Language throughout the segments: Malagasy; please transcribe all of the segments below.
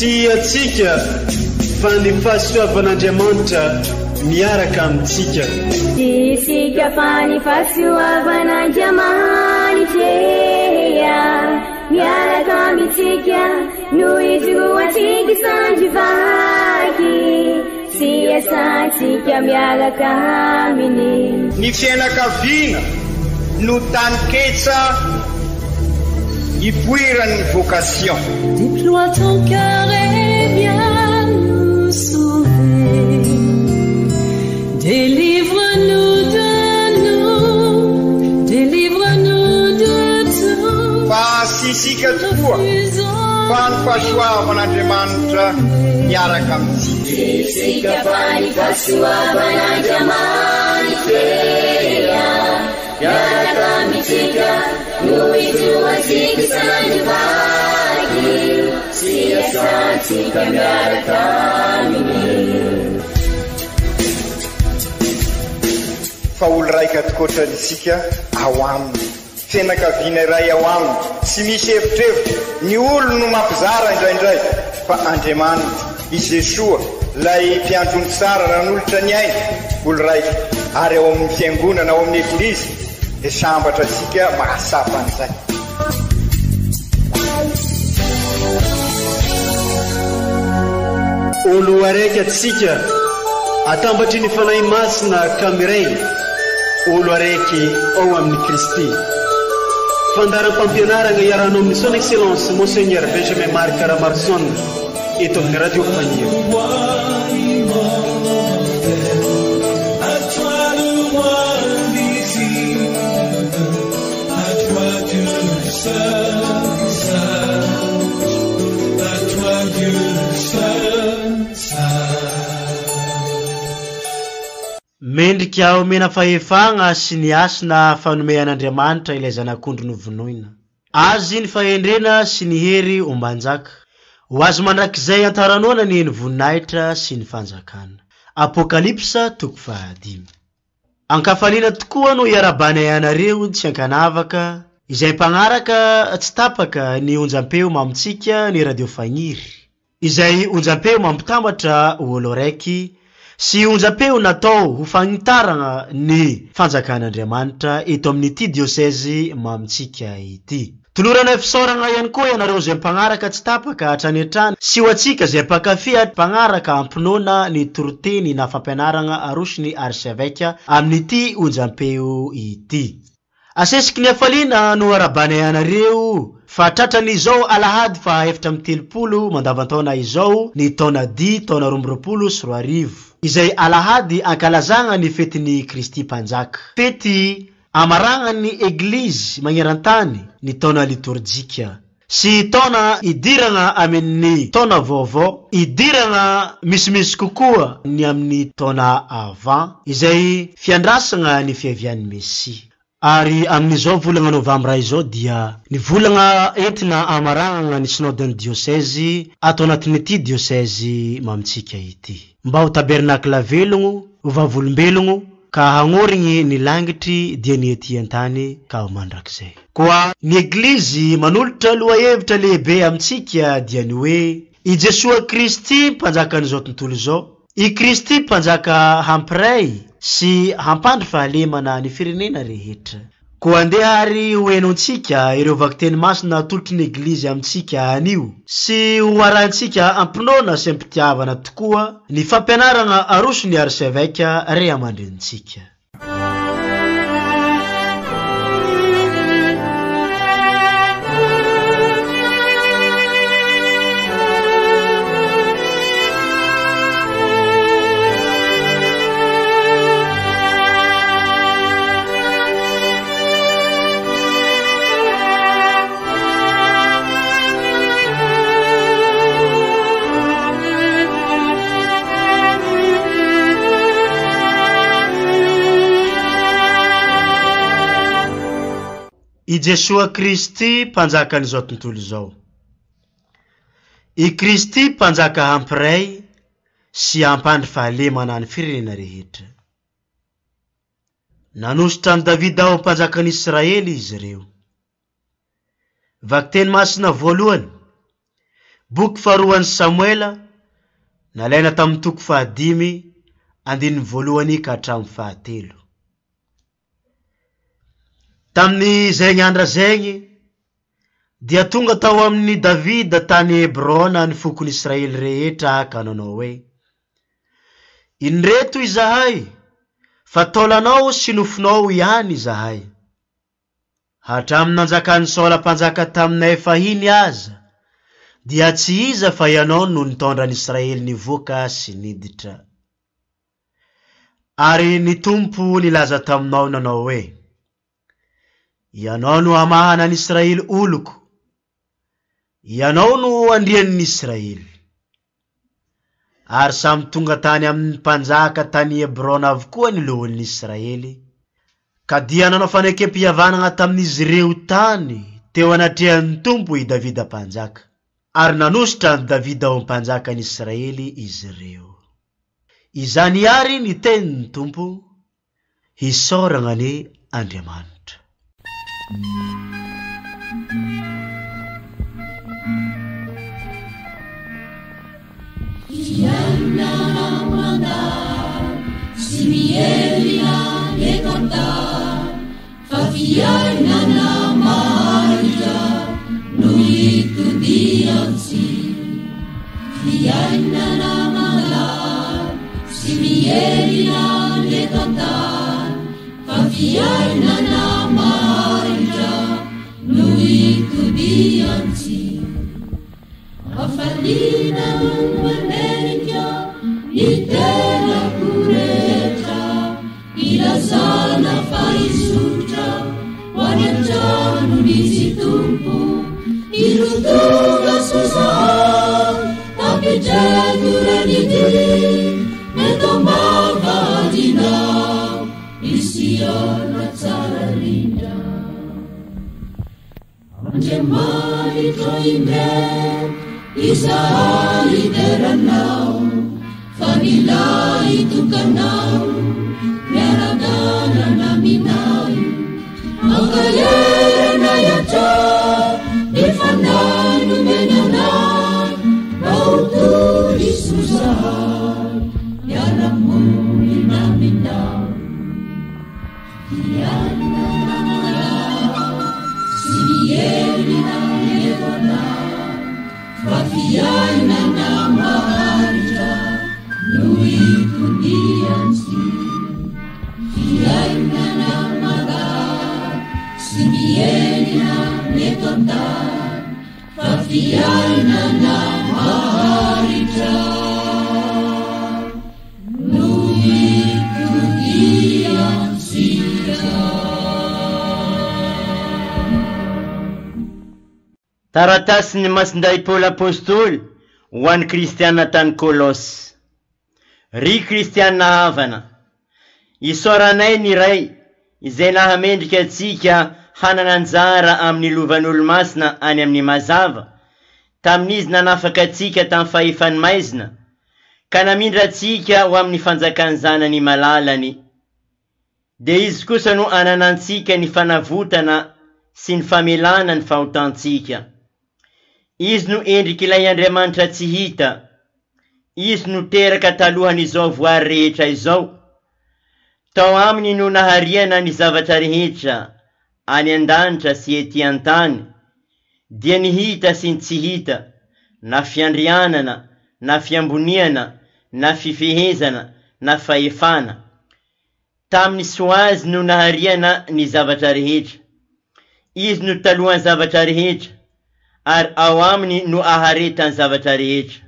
Tsy antsika fa ny fahasoavan'Andriamanitra miaraka amintsika. Tsy isika fa ny fahasoavan'Andriamanitra miaraka amintsika no ijoroantsika sandry vaky sy iasantsika miaraka aminy. Ny fianakaviana no taninketsa ipoiran'ny vocation. Déploie ton cœur et viens nous sauver. Délivre-nous de nous, délivre-nous de tout. Fa tsy isika tokoa fa ny fahasoavan'Andriamanitra miaraka amintsika. Tsy isika fa ny fahasoavan'Andriamanitra miaraka amintsika no ijoroantsika isan'andro vaky sy iasantsika miaraka aminy. Fa olo raika tokoatra isika ao aminy. Fianakaviana iray ao aminy, tsy misy evitrevitra, ny olony no mampizara indraindray, fa Andriamanitra, i Jesoa, ilay mpiandry ondry tsara nanolotra ny ainy, olo raika, ary ao amin'ny fiangonana, ao amin'ny Eglizy, dia sambatra isika mahatsapa an'izay. Olo araiky antsika, atambatry ny Fanahy Masina ka miray, olo araiky ao amin'i Kristy. Fandaharam-pampianaragna iarahanao amin'ny Son Excellence Monseigneur Benjamin Marc Ramaroson eto amin'ny Radio Faniry. Mendrika homena fahefagna sy ny hasina fanomean'Andriamanitra ilay Zanak'ondry novonoina. Azy ny fahendrena sy ny hery homban-jaka. Ho azy mandrakizay an-taranoana ny voninahitra sy ny fanjakana. Apokalypsa toko fahadimy. Ankafaliana tokoa no iarahabanay anareo tsy ankanavaka, izay mpagnaraka tsy tapaka ny onjampeo mamintsika ny Radio Fagniry, izay onjampeo mampitambatra olo araiky sy onjampeo natao ho fagnitaragna ny fanjakan'Andriamanitra eto amin'ity diosezy mamintsika ity. Toloranay fisaoragna ihany koa ianareo izay mpagnaraka tsy tapaka hatrany hatrany sy ho antsika izay mpankafy mpagnaraka ampinoana ny toriteny na fampianaragna aroson'ny Archevêque amin'ity onjampeo ity. Asesiky ny hafaliana no arahabanay anareo fa tratran'izao alahady faha 34 mandavantaona izao ny taona D taona 2022, izay alahady ankalazagna ny fetin'ny Kristy Mpanjaka. Fety amaragnan'ny Eglizy magneran-tany ny taona litorjika sy taona idiragna amin'ny taona vaovao, idiragna misimisy kokoa ny amin'ny taona avant, izay fiandrasagna ny fiavian'ny Mesia. Ary amin'izao volagna novambra izao dia ny volagna entina amaragnana ny synodon'ny diosezy ato anatin'ity diosezy mamintsika ity. Mba ho tabernakla velogno, ho vavolombelogno, ka hagnorigny ny langitry dia ny ety an-tany ka ho mandrakizay. Koa ny Eglizy manolotra lohahevitra lehibe amintsika dia ny hoe, I Jesoa Kristy Mpanjakan'izao tontolo izao, I Kristy Mpanjaka hampiray sy hampandry fahalemana ny firenena rehetra. Koa andeha ary ho henointsika ireo vakiteny masina atolotry ny Eglizy amintsika anio, sy ho arahintsika am-pinoana sy am-pitiavana tokoa ny fampianarana aroson'ny Archevêque ray aman-drenintsika. I Jesoa Kristy Mpanjakan'izao tontolo izao. I Kristy Mpanjaka hampiray sy hampandry fahalemana ny firenena rehetra. Nanosotra an'i Davida ho mpanjakan'Israely izy ireo. Vakiteny masina voalohany. Boky faharoan'i Samoela, nalaina tamin'ny toko fahadimy, andininy voalohany ka hatramin'ny fahatelo. Tamin'izegny andra zegny, dia tonga tao amin'i Davida tany Hebrona ny fokon'Israely rehetra ka nanao hoe, Indreto izahay, fa taolanao sy nofonao ihany izahay. Hatramin'ny nanjakan'i Saola mpanjaka taminay fahiny aza, dia tsy iza fa ianao no nitondra an'Israely nivoaka sy niditra. Ary ny Tompo nilaza taminao nanao hoe, Ianao no hamahana an'Israely oloko, ianao no andrian'ny Israely. Ary samy tonga tany amin'ny mpanjaka tany Hebrona avokoa ny loholon'ny Israely, ka dia nanao fanekem-pihavanana tamin'izy ireo tany teo anatrehan'ny Tompo i Davida mpanjaka, ary nanosotra an'i Davida ho mpanjakan'ny Israely izy ireo. Izany àry ny tenin'ny Tompo, Hisaoragna anie Andriamanitra. Fiainana mandalo sy mihelina eto an-tany, fa fiainana maharitra no itodiantsika. Fiainana mandalo sy mihelina eto an-tany, fa fiainana maharitra no itodiantsika. Hafaliana no manenika ny tenako rehetra, ilazana fa hizotra ho any an-tranon'Izy Tompo. Indro tonga soa sahady, tapitr'eto ren'ity, eto am-bavahadinao, i Siôna tsara rindra. Andriamanitro indray, izahay hidera Anao, fa milay tokanao, miara-dalana aminay. Ankaherenay hatrany ny fanahy nomena anay, mba ho toy soa zahay, miara-monina aminao. Fiainana maharitra no itodiantsika. Taratasin'i Masindahy Paoly Apostoly ho an'ny kristiana tany Kolosy. Ry kristiana havana, isaoranay ny Ray izay nahamendrika antsika hanana anjara amin'ny lovan'olomasina any amin'ny mazava, tamin'Izy nanafaka antsika tamin'ny fahefan'ny maizina, ka namindra antsika ho amin'ny fanjakan'ny Zanany malalany. Dia Izy kosa no ananantsika ny fanavotana sy ny famelana ny fahotantsika. Izy no endrik'ilay Andriamanitra tsy hita. Izy no teraka talohan'izao voary rehetra izao. Tao aminy no nahariana ny zavatra rehetra, any an-danitra sy ety an-tany, dia ny hita sy ny tsy hita, na fiandrianana, na fiamboniana, na fifehezana, na fahefana. Tamin'ny soazy no nahariana ny zavatra rehetra. Izy no talohan'ny zavatra rehetra, ary ao aminy no aharetan'ny zavatra rehetra.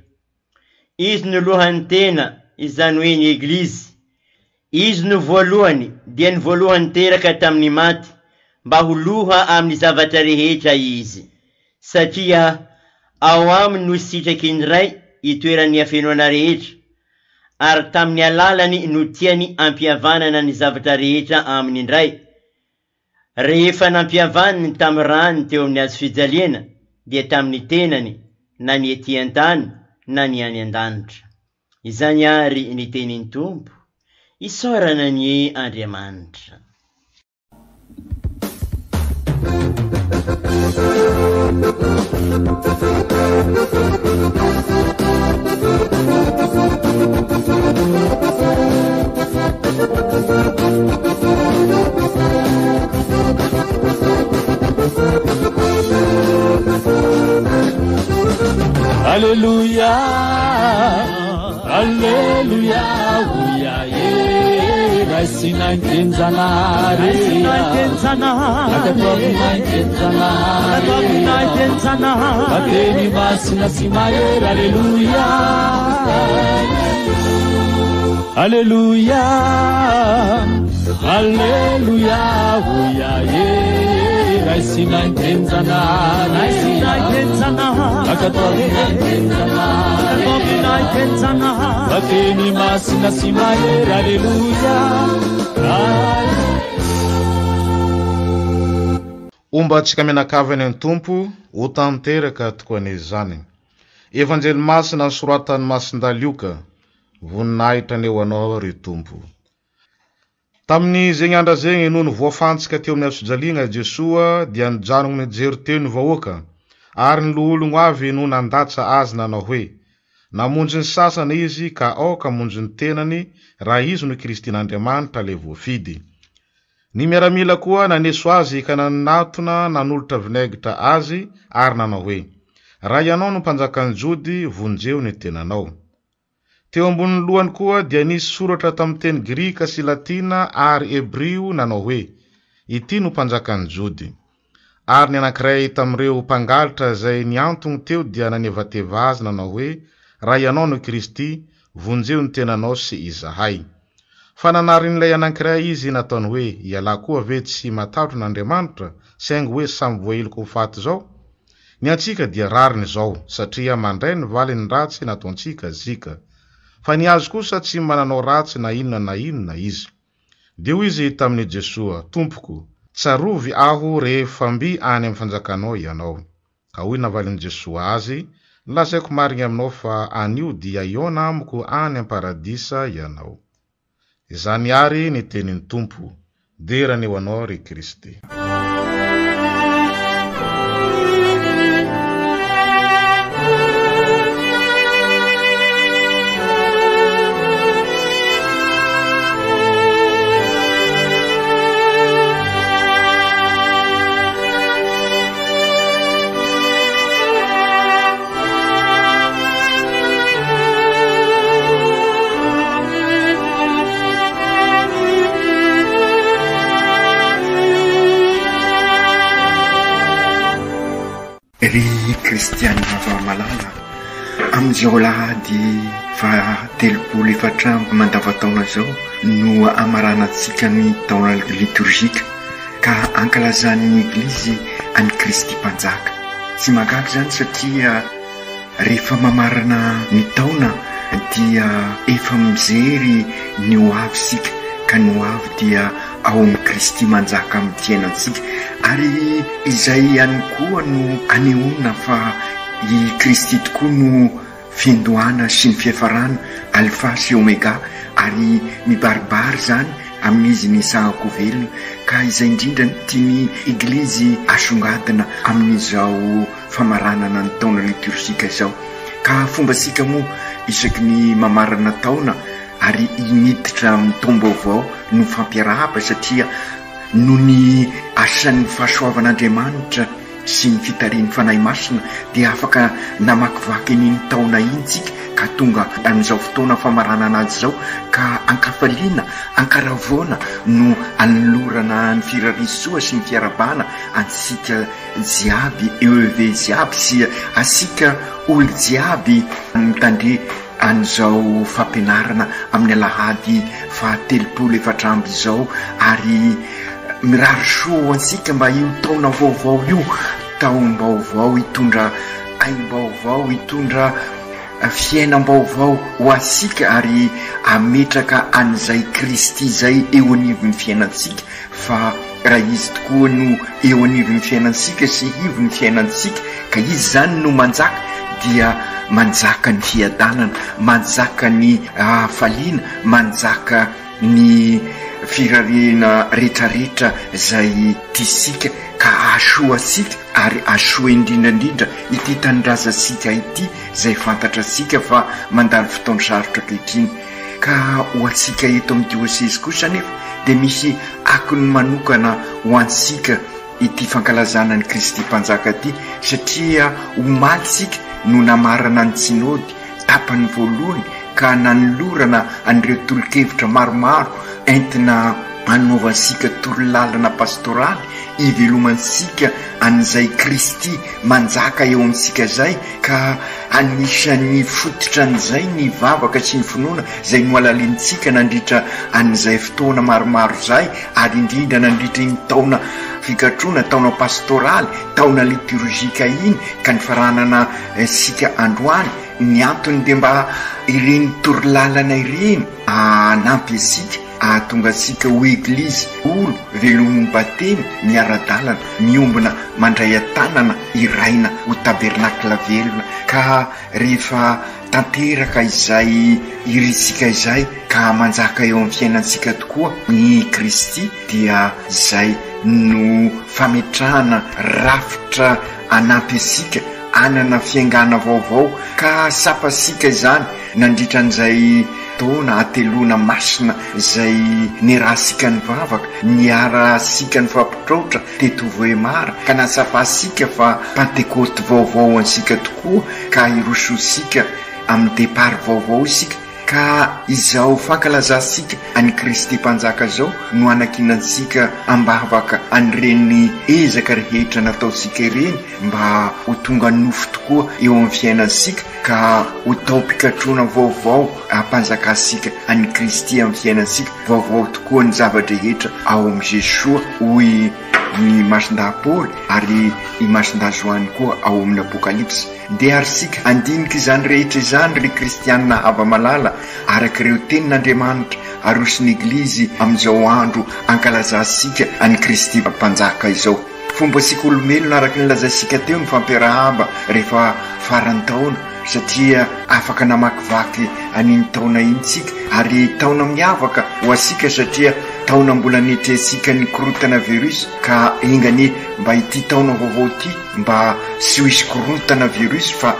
Izy no lohan'ny tena, izany hoe ny Eglizy. Izy no voalohany, dia ny voalohany teraka tamin'ny maty, mba ho loha amin'ny zavatra rehetra Izy. Satria ao aminy no sitraky ny Ray itoeran'ny hafenoana rehetra, ary tamin'ny alalany no tiany hampihavanana ny zavatra rehetra aminy indray. Rehefa nampihavaniny tamin'ny rany teo amin'ny hazofijaliana, dia tamin'ny tenany, na ny ety an-tany na ny any an-danitra. Izany àry ny tenin'ny Tompo, isaorana anie Andriamanitra. Alléluia, Alléluia, oia e, raisina intenjanahary, ankatoavina intenjanahary, Batemy masina sy mahery, Alléluia, Alléluia, Alléluia, oia e, raisina intenjanahary, ankatoavina intenjanahary, Batemy masina sy mahery, Alléluia. Homba antsika mianakavy any ny Tompo, ho tanteraka tokoa anie izany. Evanjely masina nosoratan'i Masindahy Lioka, voninahitra anie ho anao ry Tompo. Tamin'ny zegny andra zegny nony voafantsika teo amin'ny hazofijaliagna i Jesoa dia nijanogno nijery teo ny vahoaka, ary ny lohologno avy no nandatsa azy nanao hoe, Namonjy ny sasany izy ka aoka hamonjy ny tenany raha izy no Kristin'Andriamanitra ilay voafidy. Ny miaramila koa naneso azy ka nanatona nanolotra vinaigitra azy ary nanao hoe, Raha ianao no mpanjakan'ny Jody, vonjeo ny tenanao. Teo ambonin'ny lohany koa dia nisy soratra tamin'ny teny grika sy latina ary hebrio nanao hoe, Ity no mpanjakan'ny Jody. Ary ny anankiray tamin'ireo mpangalatra izay nihantogno teo dia nanevateva azy nanao hoe, Raha ianao no Kristy, vonjeo ny tenanao sy izahay. Fa nanarin'ilay anankiray izy nataony hoe, Ialahy koa ve tsy matahotra an'Andriamanitra, saingy hoe samy voaheloka ho faty izao? Ny antsika dia rariny izao, satria mandray ny valin'ny ratsy nataontsika zika. Fa ny azy kosa tsy mba nanao ratsy na inona na inona izy. Dia hoy izy tamin'i Jesoa, Tompoko, tsarovy aho rehefa mby any amin'ny fanjakanao ianao. Ka hoy navalin'i Jesoa azy, Lazaiko marigny aminao fa anio dia hihaona amiko any am-paradisa ianao. Izany àry ny tenin'ny Tompo. Dera anie ho Anao, ry Kristy. Ry kristiana vava-malala, amin'izao alahady faha 34 mandavantaona izao no hamaranantsika ny taona litorjika ka ankalazan'ny Eglizy an'i Kristy Mpanjaka. Tsy mahagaga izany satria rehefa mamarana ny taona dia efa mijery ny ho avy isika ka ny ho avy dia ao amin'i Kristy manjaka amin'ny fiainantsika ary izay ihany koa no anehoana fa i Kristy tokoa no fiandohana sy ny fiafarana, Alpha sy Omega, ary mibaribary izany amin'izy nisahako velona, ka izay indrindra no tian'ny Eglizy asongadina amin'izao famaranana ny taona liturgique izao. Ka fombantsika moa isaky ny mamarana taona ary miditra amin'ny taom-baovao no fampiarahaba satria noho ny asan'ny fahasoavan'Andriamanitra sy ny fitarihin'ny Fanahy Masina dia afaka namakivaky an'iny taona iny tsika ka tonga amin'izao fotoana famaranana azy izao ka ankafaliana, ankaravoana no anolorana ny firarisoa sy ny fiarahabana antsika jiaby EEV jiaby sy asika olo jiaby mitandre an'izao fampianarana amin'ny alahady faha 34 izao ary mirary soa ho antsika mba io taona vaovao io, taom-baovao hitondra aim-baovao, hitondra fiainam-baovao ho antsika ary hametraka an'izay Kristy izay eo anivon'ny fiainantsika fa raha Izy tokoa no eo anivon'ny fiainantsika sy ivon'ny fiainantsika ka Izy izany no manjaka dia manjaka ny fiadanana, manjaka ny hafaliana, manjaka ny. firariana rehetrarehetra izay tiantsika ka hahasoa antsika ary hahasoa indrindra indrindra ity tanindrazantsika ity izay fantatratsika fa mandalo fotoan-tsarotra ankehitriny. Ka ho antsika eto amin'ny diosezy kosa anefa dia misy akony manokana ho antsika ity fankalazana an'i Kristy Mpanjaka ity satria omaly isika no namarana ny Sinody tapany voalohany ka nanolorana an'ireo tolo-kevitra maromaro entina hanaovantsika torolalana pastoraly hivelomantsika an'izay Kristy manjaka eo amintsika izay ka anisan'ny fototra an'izay ny vavaka sy ny finoana izay nohalalinintsika nandritra an'izay fotoana maromaro izay ary indrindra nandritra iny taona fikatroana, taona pastoraly, taona liturgique iny ka nifaranana isika androany. Ny antony dia mba ireny torolalana ireny hanampy antsika hahatonga antsika ho Eglizy olo velomin'ny batemy, miara-dalana, miombona, mandray an-tanana, iraina ho tabernakla velona ka rehefa tanteraka izay irintsika izay ka manjaka eo amin'ny fiainantsika tokoa ny Kristy dia izay no fametrahana rafitra hanampy antsika hanana fiaingàna vaovao ka tsapantsika izany nandritra an'izay taona hateloana masina izay niarahantsika nivavaka, niarahantsika nifampitraotra teto Vohemar ka nahatsapantsika fa Pantekoty vaovao ho antsika tokoa ka hirosoantsika amin'ny départ vaovao isika ka izao fankalazantsika an'i Kristy Mpanjaka izao no hanakinantsika am-bavaka an'ireny ezaka rehetra nataontsika ireny mba ho tonga nofo tokoa eo amin'ny fiainantsika ka ho taom-pikatroana vaovao hampanjakantsika an'i Kristy amin'ny fiainantsika, vaovao tokoa ny zava-drehetra ao amin'i Jesoa hoy ny Masindahy Paoly ary i Masindahy Joany koa ao amin'ny Apokalypsy. Ndeha ary isika handinika izany rehetra izany ry kristianina hava-malala araka ireo tenin'Andriamanitra aroson'ny Eglizy amin'izao andro ankalazantsika an'i Kristy Mpanjaka izao. Fombantsika olombelona araka ny lazaintsika teo ny fampiarahaba rehefa faran'ny taona satria afaka namakivaky an'iny taona iny tsika ary taona miavaka ho antsika satria taona mbola netrehantsika ny korontana virus ka enga anie mba ity taona vaovao ity mba tsy ho hisy korontana virus fa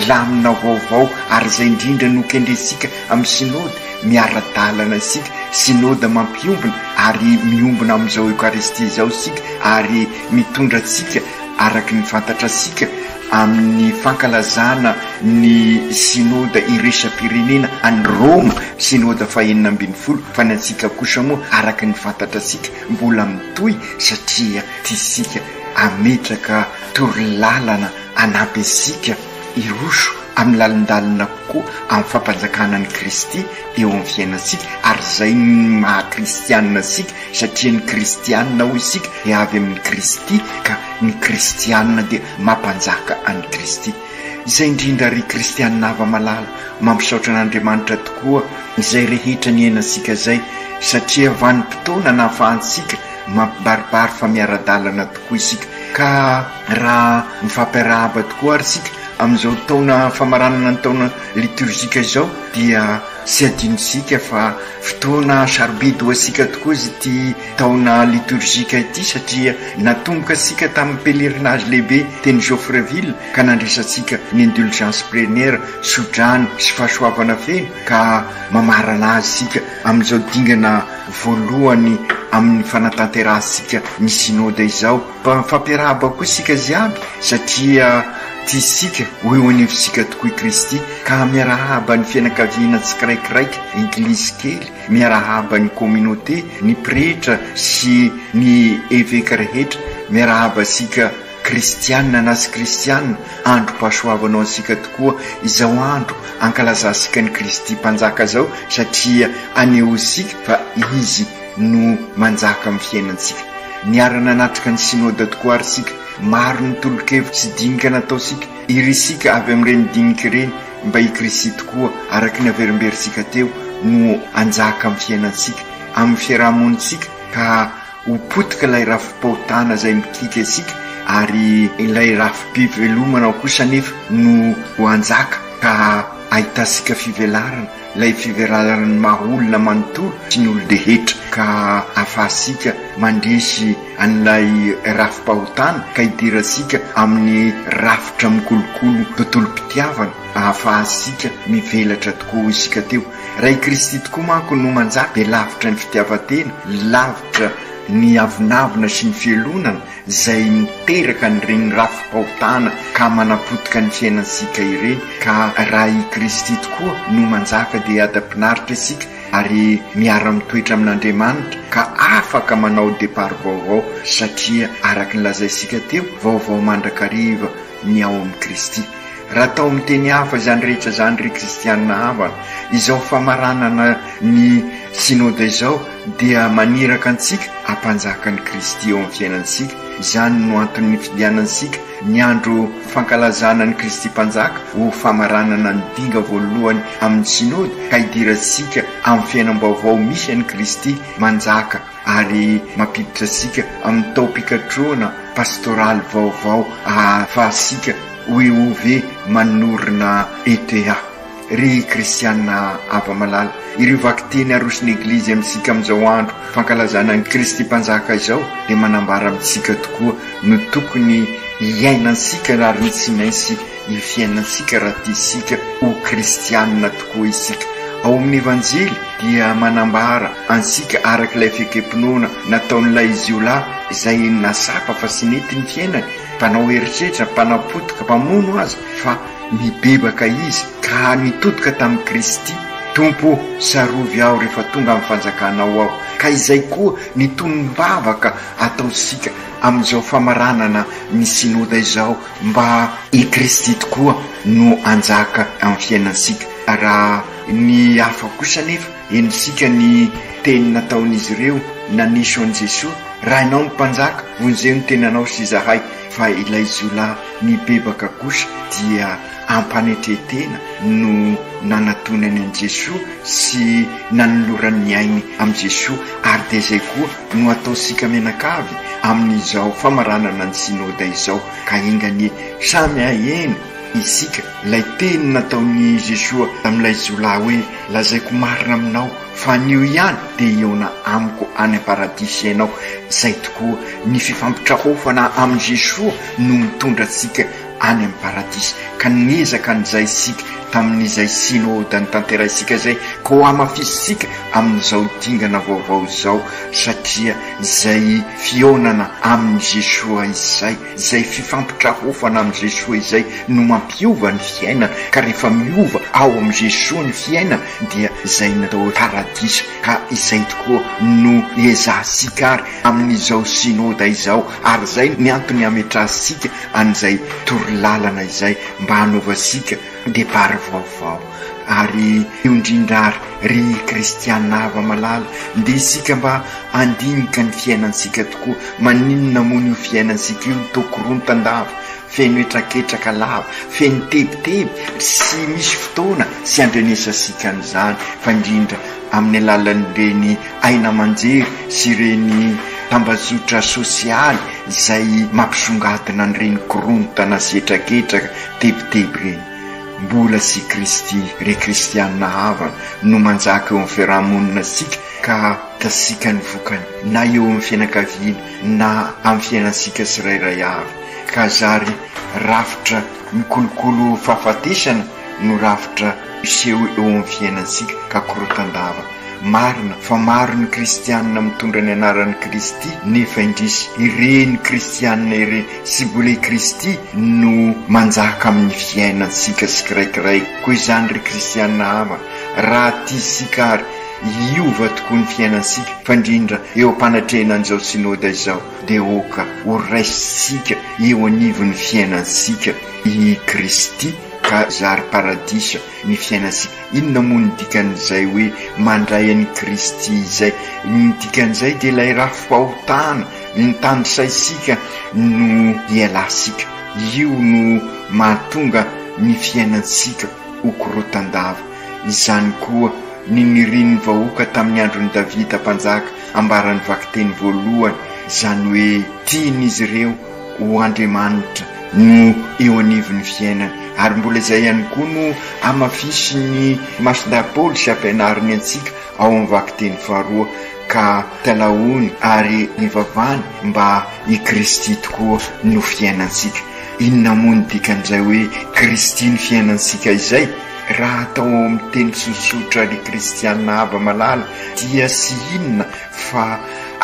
lamina vaovao ary izay indrindra no kendrentsika amin'ny synode miara-dalana isika, Synoda mampiombona ary miombona amin'izao Eokaristia izao isika ary mitondra antsika araka ny fantatrasika amin'ny fankalazana ny Synoda iraisam-pirenena any Roma, Synoda fahenina ambinifolo, fa ny antsika kosa moa araka ny fantatrasika mbola mitohy satria tiantsika hametraka torolalana hanampy antsika hiroso amin'ny lalindalina kokoa amin'ny fampanjakana an'i Kristy eo amin'ny fiainantsika ary izay ny maha kristianina antsika satria ny kristianina hoy isika dia avy amin'i Kristy ka ny kristianina dia mampanjaka an'i Kristy. Izay indrindra ry kristianina hava-malala mampisaotra an'Andriamanitra tokoa izay rehetra niainantsika izay satria vanim-potoana nahafahantsika mampibaribary fa miara-dalana tokoa isika ka raha mifampiarahaba tokoa ary isika Amin'izao taona famaranana ny taona litorjika izao dia tsy adinontsika fa fotoana sarobidy ho antsika tokoa izy ity taona litorjika ity satria natomboka antsika tamin'ny pèlerinage lehibe teny Joffreville ka nandresantsika ny indulgence plénière, tsodrano sy fahasoavana feno ka mamarana azy isika amin'izao dingana voalohany amin'ny fanatanterahantsika ny Synoda izao. Mba mifampiarahaba koa isika jiaby satria tia isika ho eo anivontsika tokoa i Kristy ka miarahaba ny fianakaviana tsikiraikiraiky, Eglizy kely, miarahaba ny communauté, ny pretra sy ny eveka rehetra, miarahaba antsika kristiana na tsy kristiana, androm-pahasoavana ho antsika tokoa izao andro ankalazantsika an'i Kristy Mpanjaka izao satria anehoantsika fa Izy no manjaka amin'ny fiainantsika. Niara-nanatrika ny Synoda tokoa ary isika. Maro ny tolo-kevitra sy dinika nataontsika. Irintsika avy amin'ireny dinika ireny mba i Kristy tokoa, araka ny averimberintsika teo, no hanjaka amin'ny fiainantsika, amin'ny fiaraha-monintsika, ka ho potika ilay rafi-pahotana izay mikiky antsika, ary ilay rafi-pivelomana kosa anefa no hanjaka ka. ahitantsika fivelarana, ilay fivelaran'ny maha olona manontolo sy ny olon-drehetra ka ahafahantsika mandresy an'ilay rafi-pahotana ka hidirantsika amin'ny rafitra mikolokolo tontolom-pitiavana ahafahantsika mivelatra tokoa hoy isika teo. Raha i Kristy tokoa manko no manjaka dia lavitra ny fitiavan-tena, lavitra ny avonavona sy ny fialonana, izay miteraka an'ireny rafi-pahotana ka manapotika ny fiainantsika ireny, ka raha i Kristy tokoa no manjaka dia hiadam-pinaritra isika ary miara-mitoetra amin'Andriamanitra ka afaka manao départ vaovao satria araka ny lazaintsika teo, vaovao mandrakariva ny ao amin'i Kristy. Raha atao amin'ny teny hafa izany rehetra izany ry kristianina havana, izao famaranana ny Synoda izao dia maniraka antsika hampanjaka an'i Kristy eo amin'ny fiainantsika. Izany no antony nifidianantsika ny andro fankalazana an'i Kristy Mpanjaka ho famaranana ny dinga voalohany amin'ny Synoda ka hidirantsika amin'ny fiainam-baovao misy an'i Kristy manjaka ary mampiditra antsika amin'ny taom-pikatrohana pastoraly vaovao ahafahantsika ho EOV manorina ETA. Ry kristiana hava-malala, ireo vakiteny aroson'ny Eglizy amintsika amin'izao andro fankalazana an'i Kristy Mpanjaka izao dia manambara amintsika tokoa no tokony hiainantsika ary ny tsy maintsy hifiainantsika raha tiantsika ho kristiana tokoa isika. Ao amin'ny Evanjely dia manambara antsika araka ilay fiekem-pinoana nataon'ilay jiolahy izay nasapa fa tsy nety ny fiainany, mpanao herisetra, mpanapotika, mpamono aza, fa nibebaka izy ka nitodika tamin'i Kristy, Tompo ô, tsarovy aho rehefa tonga amin'ny fanjakanao aho. Ka izay koa ny tonom-bavaka ataontsika amin'izao famaranana ny Synoda izao, Mba i Kristy tokoa no hanjaka amin'ny fiainantsika. Raha ny hafa kosa anefa, henontsika ny teny nataon'izy ireo naneso an'i Jesoa, Raha ianao no mpanjaka, vonjeo ny tenanao sy izahay. Fa ilay jiolahy nibebaka kosa dia am-panetren-tena no nanatonany an'i Jesoa sy nanolorany ny ainy amin'i Jesoa, ary dia izay koa no ataontsika mianakavy amin'izao famaranana ny Synoda izao, ka enga anie samy haheno isika ilay teny nataon'i Jesoa tamin'ilay jiolahy hoe, Lazaiko marina aminao fa anio ihany dia hihaona amiko any am-paradisa ianao. Izay tokoa, ny fifampitrahofana amin'i Jesoa no mitondra antsika any amin'ny paradisa, ka niezaka an'izay isika tamin'izay synoda notanterahintsika izay, ka ho hamafisintsika amin'izao dingana vaovao izao, satria izay fihaonana amin'i Jesoa izay, izay fifampitrahofana amin'i Jesoa izay no mampiova ny fiainana, ka rehefa miova ao amin'i Jesoa ny fiainana dia izay no atao hoe paradisa, ka izay tokoa no iezahantsika ary amin'izao synoda izao, ary izay ny antony hametrahantsika an'izay torolalana izay mba hanaovantsika départ vaovao. Ary io indrindra ary ry kristiana hava-malala, ndeha isika mba handinika ny fiainantsika tokoa, maninona moa io fiainantsika io toa korontan-dava, feno hetraketraka lava, feno tebiteby, tsy misy fotoana tsy andrenesantsika an'izany fa indrindra amin'ny alalan'ireny aina aman-jery sy ireny tambajotra sosialy izay mampisongadina an'ireny korontana sy hetraketraka tebiteby ireny. Mbola tsy i Kristy, ry kristiana havana, no manjaka eo amin'ny fiaraha-monina-tsika ka hitantsika ny vokany na eo amin'ny fianakaviana na amin'ny fiainantsika tsirairay avy ka zary rafitra mikolokolo fahafatesana no rafitra miseho eo amin'ny fiainantsika ka korotan-dava. Marina fa maro ny kristianina mitondra ny anaran'i Kristy nefa indrisy ireny kristianina ireny tsy mbola i Kristy no manjaka amin'ny fiainantsika tsikiraikiray. Koa izany ry kristianina havana, raha tiantsika ary hiova tokoa ny fiainantsika fa indrindra eo am-panatrehana an'izao Synoda izao dia aoka ho raisintsika eo anivon'ny fiainantsika i Kristy ka zary paradisa ny fiainantsika. Inona moa ny dikan'izay hoe mandray an'i Kristy izay? Ny dikan'izay dia ilay rafi-pahotana ny tanisaintsika no ialatsika. Io no mahatonga ny fiainantsika ho korotan-dava. Izany koa ny nirian'ny vahoaka tamin'ny andron'i Davida mpanjaka ambaran'ny vakiteny voalohany, izany hoe tian'izy ireo ho Andriamanitra no eo anivon'ny fiainany. Ary mbola izay ihany koa no hamafisin'i Masindahy Paoly sy ampianariny antsika ao amin'ny vakiteny faharoa ka talahoany ary ivavahany mba i Kristy tokoa no fiainantsika. Inona moa ny dikan'izay hoe Kristy ny fiainantsika izay? Raha atao ao amin'ny teny tsotsotra ry kristiana hava-malala dia tsy inona fa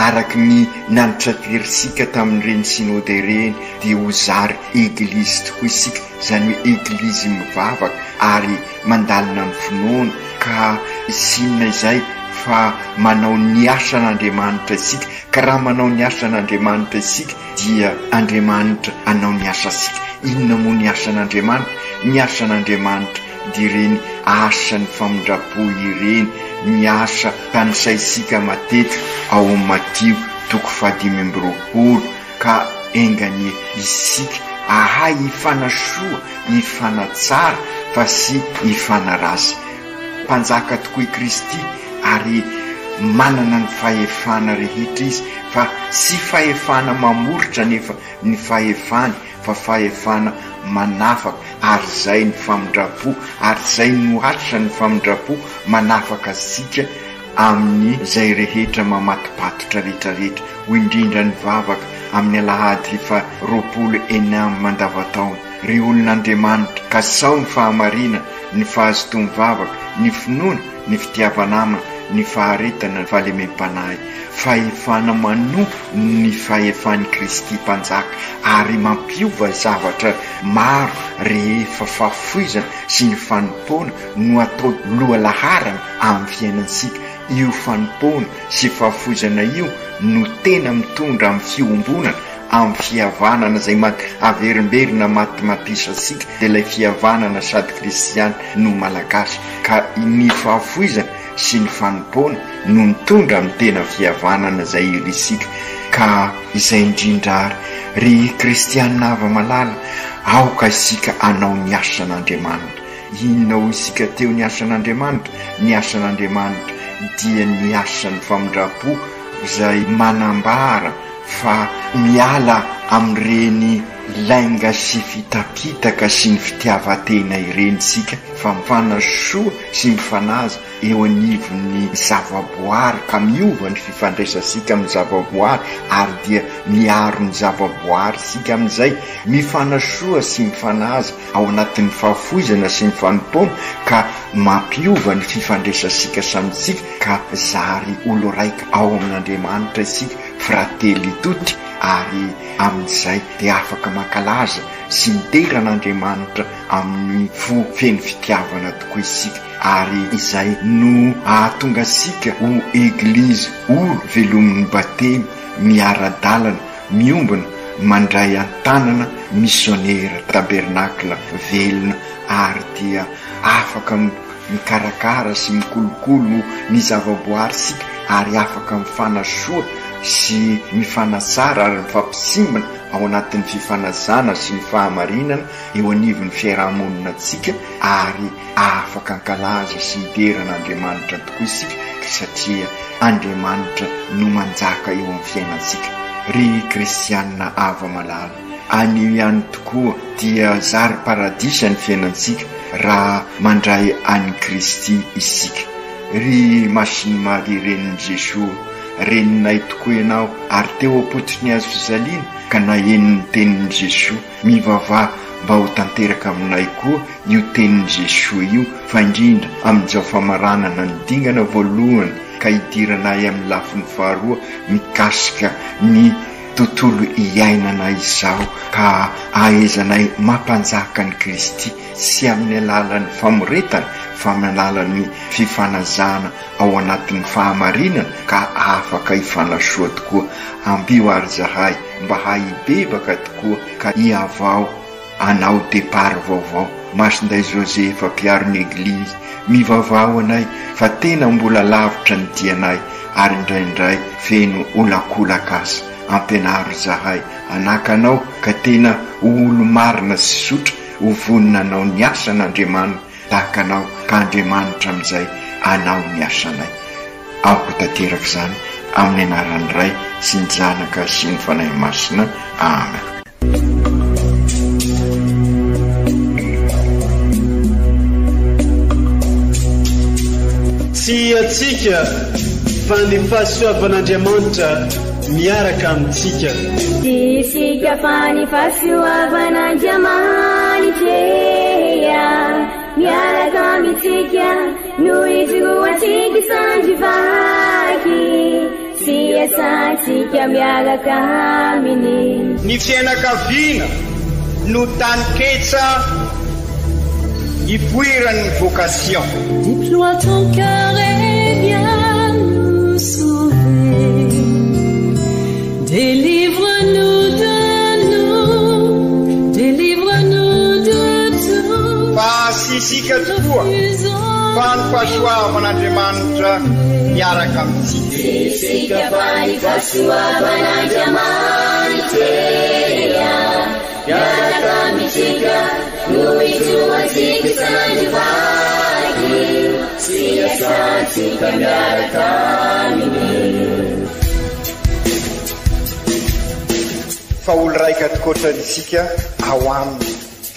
araka ny nanitraterintsika tamin'ireny synoda ireny dia ho zary Eglizy tokoa isika, izany hoe Eglizy mivavaka ary mandalina ny finoana ka tsy inona izay fa manao ny asan'Andriamanitra isika, ka raha manao ny asan'Andriamanitra isika dia Andriamanitra hanao ny asantsika. Inona moa ny asan'Andriamanitra? Ny asan'Andriamanitra dia ireny asan'ny famindram-po ireny, ny asa tanisaintsika matetika ao amin'ny Matio toko fahadimy amby roapolo, ka enga anie isika hahay hifanasoa, hifanatsara fa sy hifanaratsy. Mpanjaka tokoa i Kristy ary manana ny fahefana rehetra Izy, fa tsy fahefana mamoritra anefa ny fahefany fa fahefana manafaka, ary izay ny famindram-po, ary izay no asan'ny famindram-po, manafaka antsika amin'ny izay rehetra mamatopatotra rehetrarehetra, hoy indrindra ny vavaka amin'ny alahady faha 26 mandavataona, Ry olon'Andriamanitra, kasao ny fahamarinana, ny fahazotoa-mivavaka, ny finoana, ny fitiava-namana, ny faharetana, ny fahalemem-panahy, fahefana manompo ny fahefan'i Kristy Mpanjaka ary mampiova zavatra maro rehefa fahafoizana sy ny fanompoana no atao lohalaharana amin'ny fiainantsika. Io fanompoana sy fahafoizana io no tena mitondra amin'ny fiombonana, amin'ny fihavanana izay averimberina matimatisa antsika dia ilay fihavanana sady kristiana no malagasy ka ny fahafoizana sy ny fanompoana no mitondra amin'ny tena fihavanana izay irisika ka izay indrindra ary ry kristiana hava-malala aoka isika hanao ny asan'Andriamanitra. Inona hoy isika teo ny asan'Andriamanitra? Ny asan'Andriamanitra dia ny asan'ny famindram-po izay manambara fa miala amin'ireny lainga sy fitapitaka sy ny fitiavan-tena ireny isika fa mifanasoa sy mifanaja eo anivon'ny zavaboary ka miova ny fifandraisantsika amin'ny zavaboary ary dia miaro ny zavaboary isika amin'izay, mifanasoa sy mifanaja ao anatin'ny fahafoizana sy ny fanompoana ka mampiova ny fifandraisantsika samy isika ka zary olo-raika ao amin'Andriamanitra isika, fratelli tutti, ary amin'izay dia afaka mankalaza sy midera an'Andriamanitra amin'ny fo feno fitiavana tokoa isika ary izay no ahatonga antsika ho Eglizy olo velomin'ny batemy, miara-dalana, miombona, mandray an-tanana misionera tabernakla velona ary dia afaka mikarakara sy mikolokolo ny zavaboary isika ary afaka mifanasoa sy mifanatsara ary mifampisimbina ao anatin'ny fifanajana sy ny fahamarinana eo anivon'ny fiaraha-monina antsika ary afaka ankalaza sy hidera an'Andriamanitra tokoa isika satria Andriamanitra no manjaka eo amin'ny fiainantsika. Ry kristiana hava-malala, anio ihany tokoa dia zary paradisa ny fiainantsika raha mandray an'i Kristy isika. Ry Masin'i Maria Renin'i Jesoa, Reninay tokoa ianao ary teo am-pototry ny hazo fijaliana ka naheno ny tenin'i Jesoa, Mivavaha mba ho tanteraka aminay koa io tenin'i Jesoa io fa indrindra amin'izao famaranana ny dingana voalohany ka hidiranay amin'ny lafiny faharoa mikasika ny tontolo iainana izao ka ahaizanay mampanjaka an'i Kristy tsy amin'ny alalan'ny famoretana fa amin'ny alalan'ny fifanazana ao anatin'ny fahamarinana ka afaka hifanasoa tokoa. Ampio ary zahay mba hahibebaka tokoa ka hihavao anao départ vaovao. Masinday Josefa mpiaro ny Eglizy, mivavaha ho anay fa tena mbola lavitra ny dianay ary indraindray feno olakolaka aza. Ampianaro zahay anaka anao ka tena ho olo-marina sy tsotra, ho vonona hanao ny asan'Andriamanitra tahaka anao ka Andriamanitra amin'izay anao ny asanay. Aoka ho tanteraka izany amin'ny anaran'ny Ray sy ny Zanaka sy ny Fanahy Masina. Amen. Tsy antsika fa ny fahasoavan'Andriamanitra miaraka amintsika. Tsy isika fa ny fahasoavan'Andriamanitra miaraka amintsika no ijoroantsika isandry vaky sy iasantsika miaraka aminy. Ny fianakaviana no taninketsa ipoiran'ny vocation. Déploie ton cœur et viens nous sauver. Délivre-nous de nous, délivre-nous de tout. Fa tsy isika tokoa fa ny fahasoavan'Andriamanitra miaraka amintsika. Tsy isika fa ny fahasoavan'Andriamanitra miaraka amintsika no ijoroantsika isandry vaky sy iasantsika miaraka aminy. Fa olo raika tokoatra isika ao aminy.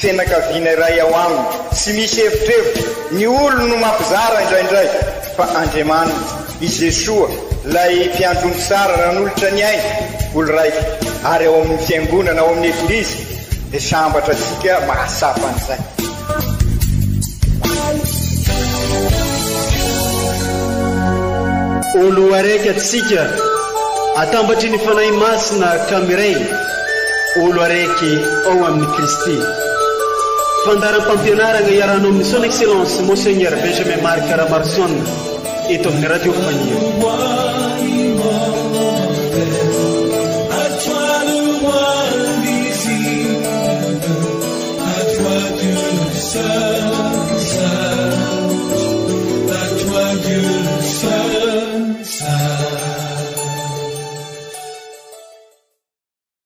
Fianakaviana iray ao aminy. Tsy misy evitrevitra. Ny olo no mampizara indraindray. Fa Andriamanitra, i Jesoa, ilay mpiandry ondry tsara nanolotra ny ainy, olo raika. Ary ao amin'ny fiangonana, ao amin'ny Eglizy, dia sambatra antsika mahatsapa an'izay. Olo araiky antsika, atambatry ny Fanahy Masina ka miray, olo araiky ao amin'i Kristy. Fandaharam-pampianarana iarahanao amin'ny Son Excellence Monseigneur Benjamin Marc Ramaroson eto amin'ny Radio Faniry.